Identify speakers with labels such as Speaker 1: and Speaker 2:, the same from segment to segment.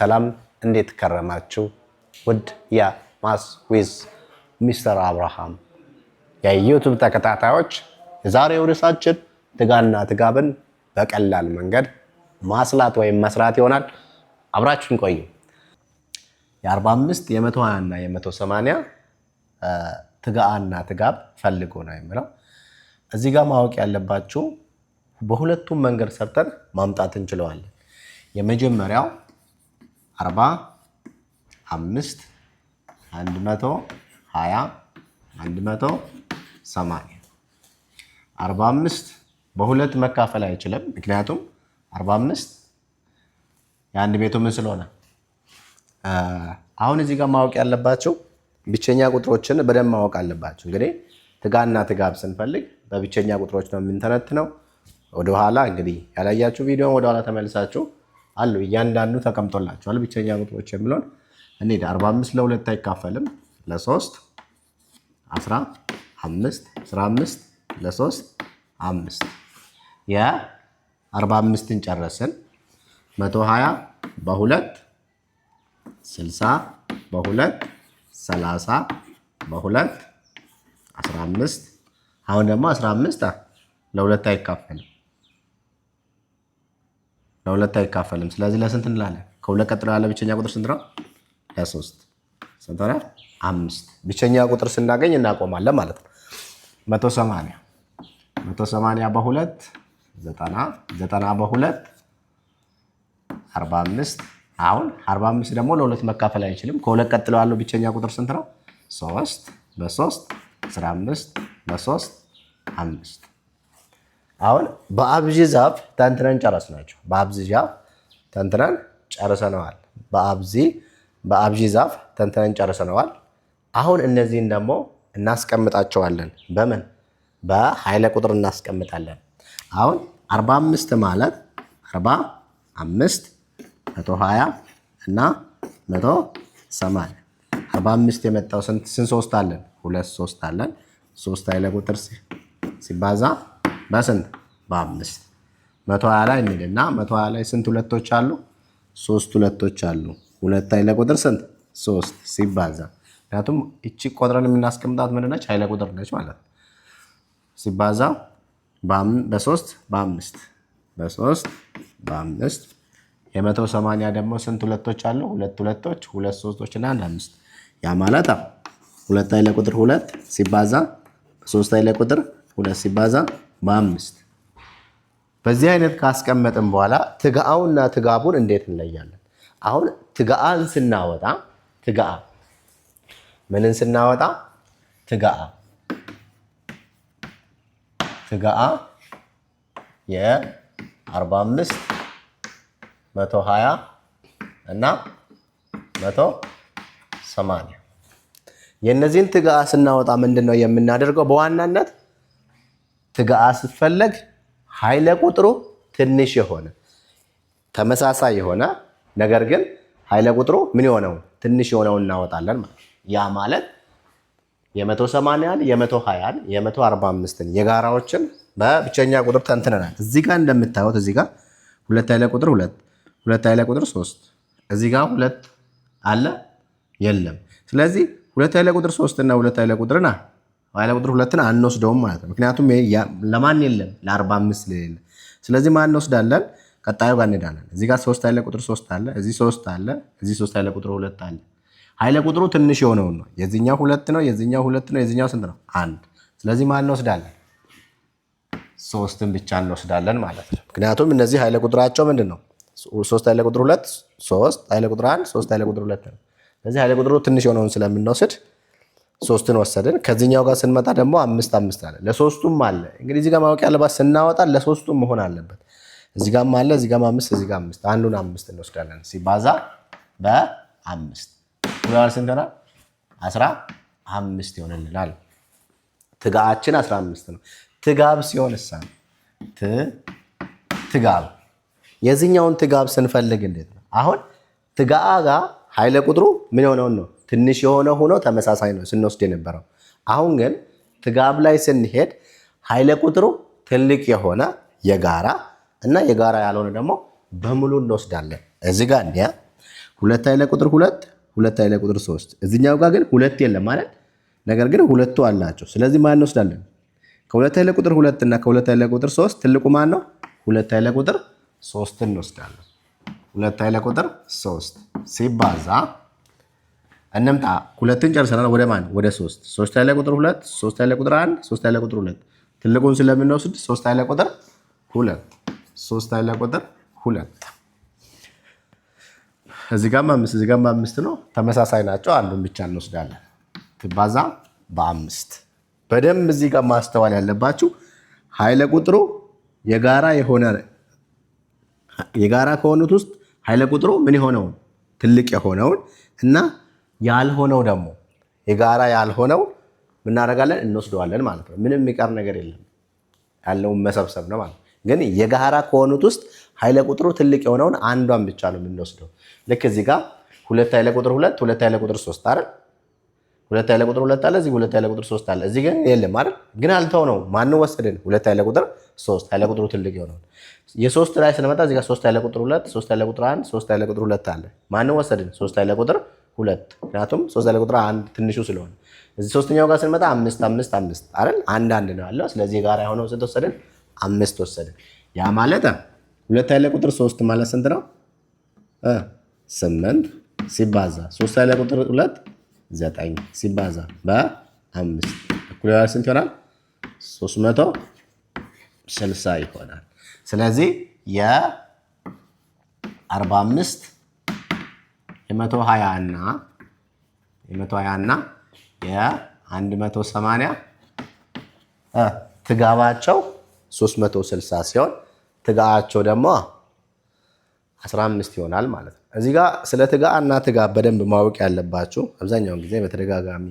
Speaker 1: ሰላም፣ እንዴት ከረማችሁ? ውድ የ Maths with Mister አብርሃም የ YouTube ተከታታዮች፣ የዛሬው ርዕሳችን ትጋና ትጋብን በቀላል መንገድ ማስላት ወይም መስራት ይሆናል። አብራችሁን ቆዩ። የ45፣ የ120 እና የ180 ትጋአና ትጋብ ፈልጎ ነው የሚለው። እዚህ ጋር ማወቅ ያለባችሁ በሁለቱም መንገድ ሰርተን ማምጣት እንችለዋለን። የመጀመሪያው 45፣ 120፣ 180። 45 በሁለት መካፈል አይችልም። ምክንያቱም 45 የአንድ ቤቱ ምን ስለሆነ። አሁን እዚህ ጋር ማወቅ ያለባቸው ብቸኛ ቁጥሮችን በደንብ ማወቅ አለባቸው። እንግዲህ ትጋና ትጋብ ስንፈልግ በብቸኛ ቁጥሮች ነው የምንተነትነው። ወደኋላ እንግዲህ ያላያችሁ ቪዲዮን ወደኋላ ተመልሳችሁ አሉ፣ እያንዳንዱ ተቀምጦላችኋል። ብቸኛ ቁጥሮች የሚለውን እንሂድ። 45 ለሁለት አይካፈልም፣ ለሶስት 15፣ 15 ለሶስት አምስት። የ45ን ጨረስን። 120 በሁለት 60፣ በሁለት 30፣ በሁለት 15። አሁን ደግሞ 15 ለሁለት አይካፈልም፣ ለሁለት አይካፈልም። ስለዚህ ለስንት እንላለን? ከሁለት ቀጥሎ ያለ ብቸኛ ቁጥር ስንት ነው? ለሶስት። ስንት ሆነ? አምስት። ብቸኛ ቁጥር ስናገኝ እናቆማለን ማለት ነው። 180፣ 180 በሁለት 90፣ 90 በሁለት 45። አሁን 45 ደግሞ ለሁለት መካፈል አይችልም። ከሁለት ቀጥሎ ያለው ብቸኛ ቁጥር ስንት ነው? ሶስት። በሶስት 15፣ በሶስት አምስት። አሁን በአብዢ ዛፍ ተንትነን ጨረስናቸው። በአብዢ ዛፍ ተንትነን ጨርሰነዋል። በአብዢ ዛፍ ተንትነን ጨርሰነዋል። አሁን እነዚህን ደግሞ እናስቀምጣቸዋለን። በምን? በኃይለ ቁጥር እናስቀምጣለን። አሁን 45 ማለት 45፣ 120 እና 180። 45 የመጣው ስንት ሶስት አለን? ሁለት ሶስት አለን። ሶስት ኃይለ ቁጥር ሲባዛ በስንት? በአምስት። 120 ላይ እንሂድና 120 ላይ ስንት ሁለቶች አሉ? ሶስት ሁለቶች አሉ። ሁለት ኃይለ ቁጥር ስንት? ሶስት ሲባዛ፣ ምክንያቱም እቺ ቆጥረን የምናስቀምጣት ምንድን ነች? ኃይለ ቁጥር ነች ማለት ነው። ሲባዛ በሶስት በአምስት፣ በሶስት በአምስት። የ180 ደግሞ ስንት ሁለቶች አሉ? ሁለት ሁለቶች፣ ሁለት ሶስቶች እና አንድ አምስት። ያ ማለት ሁለት ኃይለ ቁጥር ሁለት ሲባዛ ሶስት ኃይለ ቁጥር ሁለት ሲባዛ በአምስት። በዚህ አይነት ካስቀመጥን በኋላ ትጋአውና ትጋቡን እንዴት እንለያለን? አሁን ትጋአን ስናወጣ፣ ትጋአ ምንን ስናወጣ፣ ትጋአ የ45፣ 120 እና 180፣ የእነዚህን ትጋአ ስናወጣ ምንድን ነው የምናደርገው? በዋናነት ትጋአ ሲፈለግ ኃይለ ቁጥሩ ትንሽ የሆነ፣ ተመሳሳይ የሆነ ነገር ግን ኃይለ ቁጥሩ ምን የሆነው፣ ትንሽ የሆነውን እናወጣለን ማለት። ያ ማለት የ180ን፣ የ120ን፣ የ145ን የጋራዎችን በብቸኛ ቁጥር ተንትነናል። እዚህ ጋር እንደምታዩት እዚህ ጋር ሁለት ኃይለ ቁጥር ሁለት፣ ሁለት ኃይለ ቁጥር ሶስት፣ እዚህ ጋር ሁለት አለ? የለም። ስለዚህ ሁለት ኃይለ ቁጥር ሶስት እና ሁለት ኃይለ ቁጥር ሁለትን አንወስደውም ማለት ነው። ምክንያቱም ለማን የለም? ለ45 ስለሌለ። ስለዚህ ማን እንወስዳለን? ቀጣዩ ጋር እንሄዳለን። እዚህ ጋር ሶስት ኃይለ ቁጥር ሶስት አለ፣ እዚህ ሶስት አለ፣ እዚህ ሶስት ኃይለ ቁጥር ሁለት አለ። ኃይለ ቁጥሩ ትንሽ የሆነውን ነው። የዚህኛው ሁለት ነው፣ የዚህኛው ሁለት ነው፣ የዚህኛው ስንት ነው? አንድ። ስለዚህ ማን እንወስዳለን? ሶስትን ብቻ እንወስዳለን ማለት ነው። ምክንያቱም እነዚህ ኃይለ ቁጥራቸው ምንድን ነው? ሶስት ኃይለ ቁጥር ሁለት ሶስት፣ ኃይለ ቁጥር አንድ ሶስት፣ ኃይለ ቁጥር ሁለት ነው። ስለዚህ ኃይለ ቁጥሩ ትንሽ የሆነውን ስለምንወስድ ሶስትን ወሰድን። ከዚህኛው ጋር ስንመጣ ደግሞ አምስት አምስት አለ፣ ለሶስቱም አለ። እንግዲህ እዚህ ጋር ማወቅ ያለባት ስናወጣ ለሶስቱም መሆን አለበት። እዚህ ጋርም አለ፣ እዚህ ጋርም አምስት፣ እዚህ ጋር አምስት። አንዱን አምስት እንወስዳለን። ሲባዛ በአምስት ሁለት ስንት ይሆናል? 15 ይሆንልናል። ትጋአችን 15 ነው። ትጋብ ሲሆን እሳ ትጋብ የዚህኛውን ትጋብ ስንፈልግ እንዴት ነው? አሁን ትጋአ ጋር ኃይለ ቁጥሩ ምን የሆነውን ነው? ትንሽ የሆነ ሆኖ ተመሳሳይ ነው ስንወስድ የነበረው። አሁን ግን ትጋብ ላይ ስንሄድ ኃይለ ቁጥሩ ትልቅ የሆነ የጋራ እና የጋራ ያልሆነ ደግሞ በሙሉ እንወስዳለን። እዚህ ጋር እንዲያ ሁለት ኃይለ ቁጥር ሁለት፣ ሁለት ኃይለ ቁጥር ሶስት። እዚኛው ጋር ግን ሁለት የለም ማለት፣ ነገር ግን ሁለቱ አላቸው። ስለዚህ ማን እንወስዳለን? ከሁለት ኃይለ ቁጥር ሁለት እና ከሁለት ኃይለ ቁጥር ሶስት ትልቁ ማን ነው? ሁለት ኃይለ ቁጥር ሶስት እንወስዳለን። ሁለት ኃይለ ቁጥር ሶስት ሲባዛ እንምጣ። ሁለትን ጨርሰናል። ወደ ማን? ወደ ሶስት። ሶስት ኃይለ ቁጥር ሁለት፣ ሶስት ኃይለ ቁጥር አንድ፣ ሶስት ኃይለ ቁጥር ሁለት። ትልቁን ስለምንወስድ ሶስት ኃይለ ቁጥር ሁለት፣ ሶስት ኃይለ ቁጥር ሁለት። እዚህ ጋርም አምስት፣ እዚህ ጋርም አምስት ነው። ተመሳሳይ ናቸው። አንዱን ብቻ እንወስዳለን። ትባዛ በአምስት። በደንብ እዚህ ጋር ማስተዋል ያለባችሁ ኃይለ ቁጥሩ የጋራ የሆነ፣ የጋራ ከሆኑት ውስጥ ኃይለ ቁጥሩ ምን የሆነውን፣ ትልቅ የሆነውን እና ያልሆነው ደግሞ የጋራ ያልሆነው ምናደርጋለን? እንወስደዋለን ማለት ነው። ምንም የሚቀር ነገር የለም። ያለውን መሰብሰብ ነው ማለት ነው። ግን የጋራ ከሆኑት ውስጥ ኃይለ ቁጥሩ ትልቅ የሆነውን አንዷን ብቻ ነው የምንወስደው። ልክ እዚህ ጋር ሁለት ኃይለ ቁጥር ሁለት፣ ሁለት ኃይለ ቁጥር ሶስት አይደል? ሁለት ኃይለ ቁጥር ሁለት አለ፣ እዚህ ሁለት ኃይለ ቁጥር ሶስት አለ። እዚህ ግን የለም አይደል? ግን አልተው ነው። ማንን ወሰድን? ሁለት ኃይለ ቁጥር ሶስት፣ ኃይለ ቁጥሩ ትልቅ የሆነውን። የሶስት ላይ ስንመጣ እዚህ ጋር ሶስት ኃይለ ቁጥር ሁለት፣ ሶስት ኃይለ ቁጥር አንድ፣ ሶስት ኃይለ ቁጥር ሁለት አለ። ማንን ወሰድን? ሶስት ኃይለ ቁጥር ሁለት፣ ምክንያቱም ሶስት ኃይለ ቁጥር አንድ ትንሹ ስለሆነ። እዚህ ሶስተኛው ጋር ስንመጣ አምስት፣ አምስት፣ አምስት አይደል? አንድ አንድ ነው ያለው። ስለዚህ ጋር የሆነው ስንት ወሰድን? አምስት ወሰድን። ያ ማለት ሁለት ኃይለ ቁጥር ሶስት ማለት ስንት ነው? ስምንት ሲባዛ ሶስት ኃይለ ቁጥር ሁለት ዘጠኝ ሲባዛ በአምስት እኩል ይሆናል ስንት ይሆናል? 360 ይሆናል። ስለዚህ የ45፣ የ120 እና የ120 እና የ180 ትጋባቸው 360 ሲሆን ትጋቸው ደግሞ 15 ይሆናል ማለት ነው። እዚህ ጋር ስለ ትጋአ እና ትጋብ በደንብ ማወቅ ያለባችሁ፣ አብዛኛውን ጊዜ በተደጋጋሚ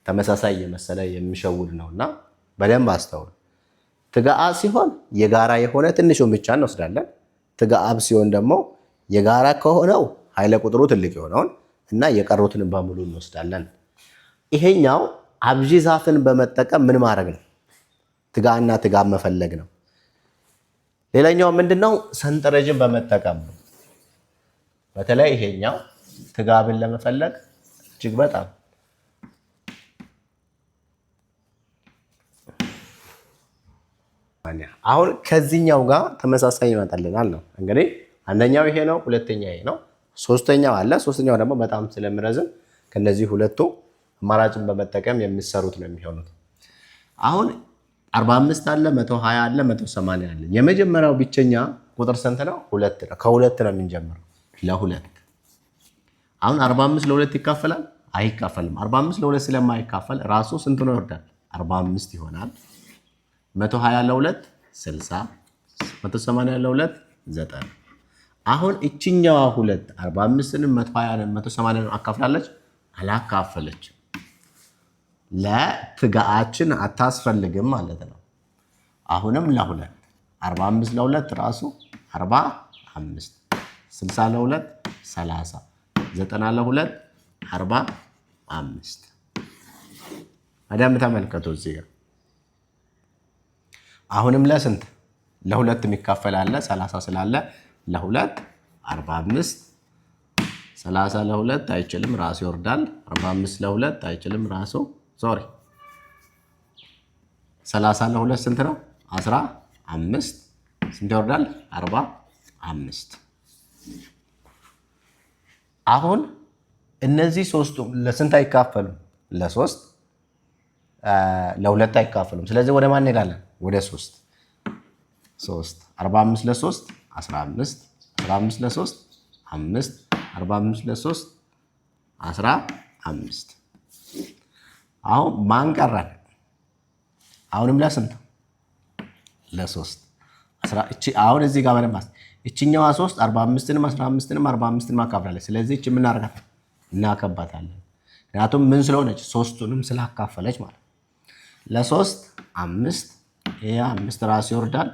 Speaker 1: ተመሳሳይ የመሰለ የሚሸውድ ነው እና በደንብ አስተውሉ። ትጋአ ሲሆን የጋራ የሆነ ትንሹን ብቻ እንወስዳለን። ትጋአብ ሲሆን ደግሞ የጋራ ከሆነው ኃይለ ቁጥሩ ትልቅ የሆነውን እና የቀሩትን በሙሉ እንወስዳለን። ይሄኛው አብዢ ዛፍን በመጠቀም ምን ማድረግ ነው? ትጋአና ትጋብ መፈለግ ነው። ሌላኛው ምንድነው? ሰንጠረዥን በመጠቀም ነው። በተለይ ይሄኛው ትጋብን ለመፈለግ እጅግ በጣም አሁን ከዚህኛው ጋር ተመሳሳይ ይመጣልናል ነው። እንግዲህ አንደኛው ይሄ ነው፣ ሁለተኛ ይሄ ነው፣ ሶስተኛው አለ። ሶስተኛው ደግሞ በጣም ስለሚረዝም ከነዚህ ሁለቱ አማራጭን በመጠቀም የሚሰሩት ነው የሚሆኑት። አሁን 45 አለ፣ 120 አለ፣ 180 አለ። የመጀመሪያው ብቸኛ ቁጥር ስንት ነው? ሁለት ነው። ከሁለት ነው የምንጀምረው። ለሁለት አሁን 45 ለሁለት ይካፈላል? አይካፈልም። 45 ለሁለት ስለማይካፈል ራሱ ስንት ነው ይወርዳል? 45 ይሆናል። 120 ለሁለት 60፣ 180 ለሁለት 90። አሁን እችኛዋ ሁለት 45ንም 120ንም 180ንም አካፍላለች? አላካፈለችም። ለትጋአችን አታስፈልግም ማለት ነው። አሁንም ለሁለት 45 ለሁለት ራሱ 45፣ 60 ለሁለት 30፣ 90 ለሁለት 45። በደንብ ተመልከቱ እዚህ ጋር አሁንም ለስንት? ለሁለት የሚካፈል አለ፣ 30 ስላለ ለሁለት 45፣ 30 ለሁለት አይችልም ራሱ ይወርዳል። 45 ለሁለት አይችልም ራሱ፣ sorry፣ 30 ለሁለት ስንት ነው? 15። ስንት ይወርዳል? 45። አሁን እነዚህ ሶስቱ ለስንት አይካፈሉም? ለሶስት፣ ለሁለት አይካፈሉም። ስለዚህ ወደ ማን እንሄዳለን? ወደ ሶስት። ሶስት 45 ለሶስት 15፣ 15 ለሶስት 5፣ 45 ለሶስት 15። አሁን ማን ቀረን? አሁንም ለስንት? ለሶስት። አሁን እዚህ ጋር በደንብ እችኛዋ 3 45ንም 15ንም 45ንም አካፍላለች። ስለዚህ እች የምናደርጋት እናከባታለን። ምክንያቱም ምን ስለሆነች? ሶስቱንም ስላካፈለች ማለት ነው። ለሶስት አምስት፣ ይሄ አምስት ራሱ ይወርዳል።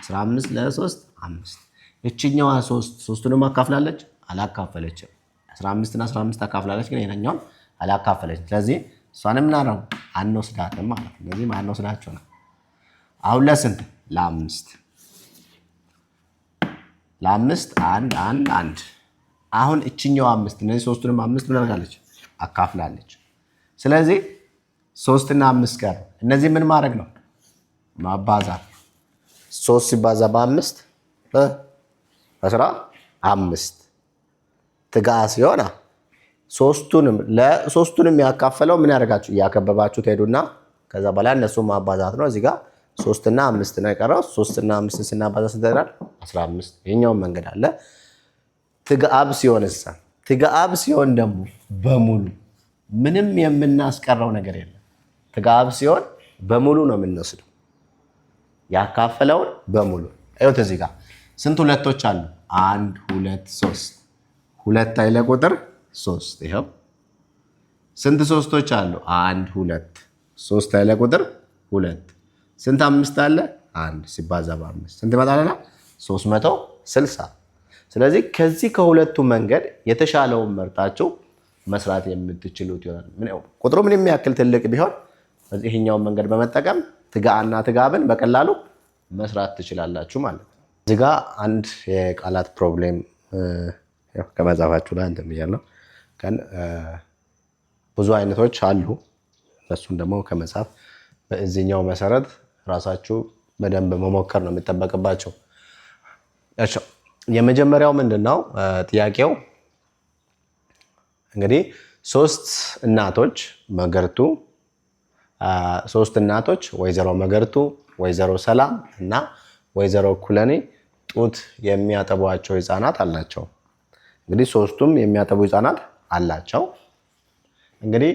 Speaker 1: 15 ለሶስት አምስት። እችኛዋ ሶስት ሶስቱንም አካፍላለች? አላካፈለችም። 15 እና 15 አካፍላለች፣ ግን ይሄኛውን አላካፈለችም። ስለዚህ እሷንም ምናረው አንወስዳትም ማለት ነው። እነዚህ አንወስዳቸው ነው። አሁን ለስንት? ለአምስት። ለአምስት አንድ፣ አንድ፣ አንድ። አሁን እችኛው አምስት እነዚህ ሶስቱንም አምስት ምን አድርጋለች? አካፍላለች። ስለዚህ ሶስትና አምስት ቀር እነዚህ ምን ማድረግ ነው? ማባዛት። ሶስት ሲባዛ በአምስት 15 ትጋ ሲሆን ሶስቱንም ለሶስቱንም ያካፈለው ምን ያደርጋችሁ? እያከበባችሁ ትሄዱና ከዛ በኋላ እነሱ ማባዛት ነው። እዚህ ጋር ሶስትና አምስት ነው የቀረው። ሶስትና አምስት ስናባዛ ስንት ይሆናል? 15። ይኸኛውን መንገድ አለ። ትግአብ ሲሆን እሳ ትግአብ ሲሆን ደግሞ በሙሉ ምንም የምናስቀረው ነገር የለም። ትግአብ ሲሆን በሙሉ ነው የምንወስደው፣ ያካፈለውን በሙሉ። እዩት እዚህ ጋር ስንት ሁለቶች አሉ? አንድ፣ ሁለት፣ ሶስት። ሁለት ኃይለ ቁጥር ሶስት። ይኸው ስንት ሶስቶች አሉ? አንድ፣ ሁለት፣ ሶስት ኃይለ ቁጥር ሁለት። ስንት አምስት አለ? አንድ ሲባዛ በአምስት ስንት ይመጣልና? 360። ስለዚህ ከዚህ ከሁለቱ መንገድ የተሻለውን መርጣችሁ መስራት የምትችሉት ይሆናል። ቁጥሩ ምንም ያክል ትልቅ ቢሆን ይሄኛውን መንገድ በመጠቀም ትጋአና ትጋብን በቀላሉ መስራት ትችላላችሁ ማለት ነው። እዚህ ጋ አንድ የቃላት problem ከመጻፋችሁ ላይ እንትን ብያለሁ። ብዙ አይነቶች አሉ። እነሱን ደግሞ ከመጻፍ በዚህኛው መሰረት ራሳችሁ በደንብ መሞከር ነው የሚጠበቅባቸው። የመጀመሪያው ምንድን ነው ጥያቄው? እንግዲህ ሶስት እናቶች መገርቱ ሶስት እናቶች ወይዘሮ መገርቱ፣ ወይዘሮ ሰላም እና ወይዘሮ ኩለኔ ጡት የሚያጠቧቸው ህፃናት አላቸው። እንግዲህ ሶስቱም የሚያጠቡ ህፃናት አላቸው። እንግዲህ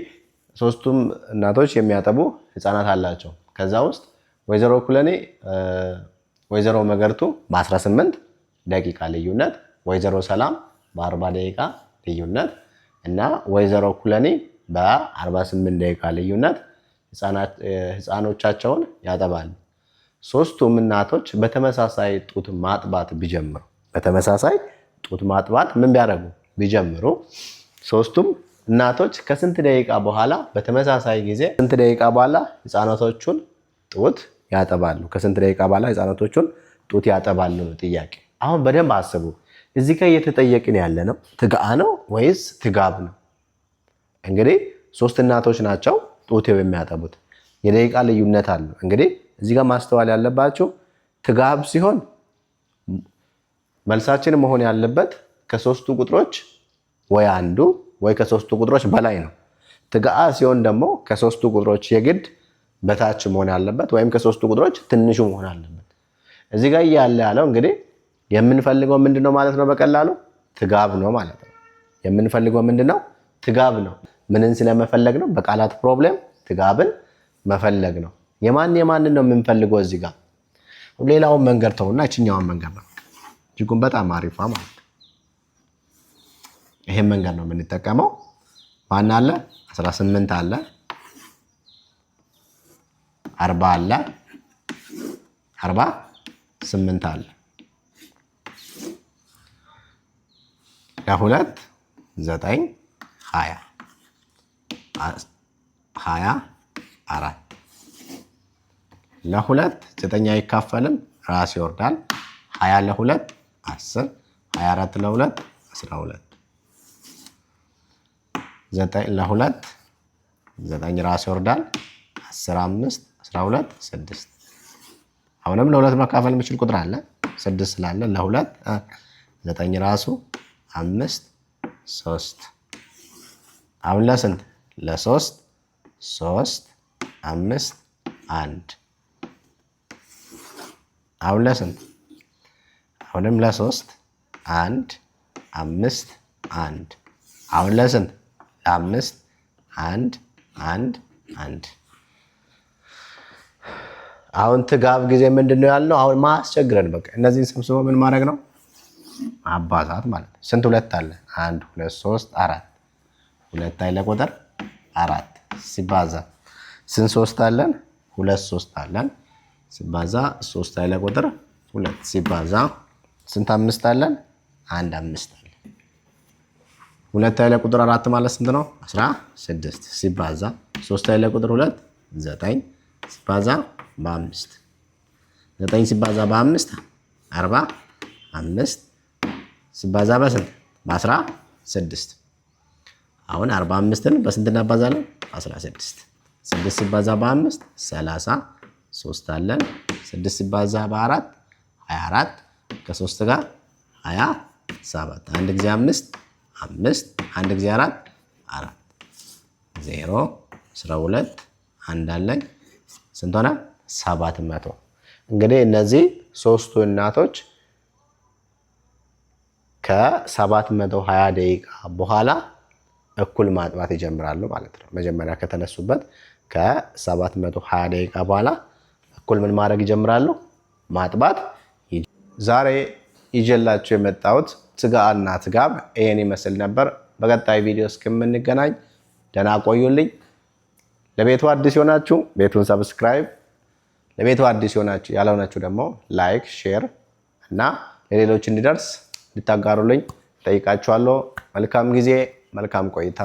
Speaker 1: ሶስቱም እናቶች የሚያጠቡ ህፃናት አላቸው። ከዛ ውስጥ ወይዘሮ ኩለኔ ወይዘሮ መገርቱ በ18 ደቂቃ ልዩነት፣ ወይዘሮ ሰላም በ40 ደቂቃ ልዩነት እና ወይዘሮ ኩለኔ በ48 ደቂቃ ልዩነት ህፃኖቻቸውን ያጠባሉ። ሶስቱም እናቶች በተመሳሳይ ጡት ማጥባት ቢጀምሩ በተመሳሳይ ጡት ማጥባት ምን ቢያደርጉ ቢጀምሩ ሶስቱም እናቶች ከስንት ደቂቃ በኋላ በተመሳሳይ ጊዜ ስንት ደቂቃ በኋላ ህፃናቶቹን ጡት ያጠባሉ? ከስንት ደቂቃ በኋላ ህፃናቶቹን ጡት ያጠባሉ ነው ጥያቄ። አሁን በደንብ አስቡ። እዚህ ጋር እየተጠየቅን ያለ ነው ትግአ ነው ወይስ ትጋብ ነው? እንግዲህ ሶስት እናቶች ናቸው ጡት የሚያጠቡት። የደቂቃ ልዩነት አለው። እንግዲህ እዚህ ጋር ማስተዋል ያለባችሁ ትጋብ ሲሆን መልሳችን መሆን ያለበት ከሶስቱ ቁጥሮች ወይ አንዱ ወይ ከሶስቱ ቁጥሮች በላይ ነው። ትግአ ሲሆን ደግሞ ከሶስቱ ቁጥሮች የግድ በታች መሆን ያለበት ወይም ከሶስቱ ቁጥሮች ትንሹ መሆን አለበት። እዚህ ጋር እያለ ያለው እንግዲህ የምንፈልገው ምንድነው ማለት ነው? በቀላሉ ትጋብ ነው ማለት ነው። የምንፈልገው ምንድነው? ትጋብ ነው። ምንን ስለመፈለግ ነው? በቃላት problem ትጋብን መፈለግ ነው። የማን የማንን ነው የምንፈልገው? እዚህ ጋር ሌላውን መንገድ ተውና እችኛውን መንገድ ነው እጅጉን በጣም አሪፏ ማለት ነው። ይሄን መንገድ ነው የምንጠቀመው። ማን አለ? 18 አለ፣ 40 አለ፣ 48 አለ። ለሁለት 9 20 24 ለሁለት 9 አይካፈልም፣ ራስ ይወርዳል። 20 ለሁለት 10 24 ለሁለት 12 9 ለሁለት 9 ራስ ይወርዳል። 10 5 12 6። አሁንም ለሁለት መካፈል የሚችል ቁጥር አለ፣ 6 ስላለ ለሁለት 9 ራሱ 5 3። አሁን ለስንት? ለሶስት 3 5 1። አሁን ለስንት? አሁንም ለሶስት 1 5 1። አሁን ለስንት? ለአምስት 1 1 1። አሁን ትጋብ ጊዜ ምንድን ነው ያልነው? አሁን ማስቸግረን በቃ እነዚህን ሰብስቦ ምን ማድረግ ነው? ማባዛት ማለት ነው። ስንት ሁለት አለ? 1 2 3 4። ሁለት ኃይለ ቁጥር 4 ሲባዛ ስንት ሶስት አለን? ሁለት ሶስት አለን ሲባዛ 3 ኃይለ ቁጥር 2 ሲባዛ ስንት አምስት አለን? አንድ አምስት አለን። ሁለት ኃይለ ቁጥር 4 ማለት ስንት ነው? 16 ሲባዛ 3 ኃይለ ቁጥር 2 9 ሲባዛ በአምስት 9 ሲባዛ በአምስት 45 ሲባዛ በስንት? በ16። አሁን 45ን በስንት እናባዛለን? 16። 6 ሲባዛ በ5 33 አለን። 6 ሲባዛ በ4 24፣ ከ3 ጋር 27። አንድ ጊዜ 5 5፣ አንድ ጊዜ 4 4፣ 0፣ 12፣ አንድ አለኝ። ስንት ሆነ? 700። እንግዲህ እነዚህ ሶስቱ እናቶች ከ720 ደቂቃ በኋላ እኩል ማጥባት ይጀምራሉ ማለት ነው። መጀመሪያ ከተነሱበት ከ720 ደቂቃ በኋላ እኩል ምን ማድረግ ይጀምራሉ? ማጥባት። ዛሬ ይዤላችሁ የመጣሁት ትጋና ትጋብ ይሄን ይመስል ነበር። በቀጣይ ቪዲዮ እስከምንገናኝ ደህና ቆዩልኝ። ለቤቱ አዲስ የሆናችሁ ቤቱን subscribe፣ ለቤቱ አዲስ የሆናችሁ ያልሆናችሁ ደግሞ like፣ share እና ለሌሎች እንዲደርስ እንድታጋሩልኝ ጠይቃችኋለሁ። መልካም ጊዜ፣ መልካም ቆይታ።